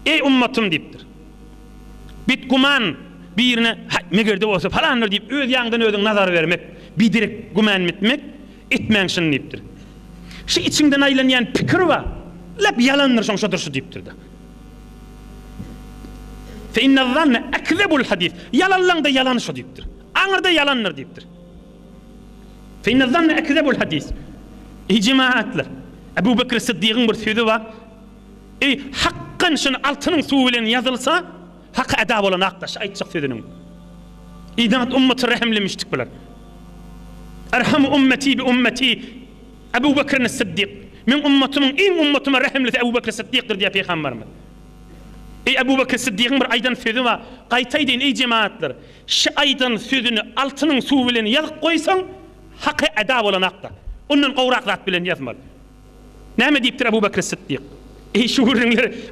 Eý ummatym diýipdir. Betgüman birine, Haý, meger-de bolsa palandyr diýip, öz ýaňdan özüň nazar bermek, biderek gümän etmek, etmäň şuny diýipdir. Şu içiňden aýlanýan pikir bar, lap ýalandyr şoň şodur şu diýipdir-de. Fe innezzanne ekzebul hadis. Ýalanlaň-da ýalany şo diýipdir. Aňyrda ýalandyr diýipdir. Fe innezzanne ekzebul hadis. Eý jemagatlar, Ebu Bekr Syddygyň bir sözi bar. Eý, hakkan şuny altynyň suwy bilen ýazylsa, haky eda bolan akdaş aýtjak sözüniň. Eý, ummaty rehimli müşrik bular. Erhamu ummeti bi ummeti Ebu Bekrin Syddyk. Meň ummatymyň iň ummatyma rehimlisi Ebu Bekr Syddykdyr diýýär pygamberimiz. Eý, Ebu Bekr Syddygyň bir aýdan sözi bar. Gaýta aýdaýyn, eý jemagatlar, şu aýdan sözüni altynyň suwy bilen ýazyp goýsaň, haky eda bolan akda. Ondan gowrak zat bilen ýazmaly. Näme diýipdir Ebu Bekr Syddyk? Eý, şu gürrüňleri.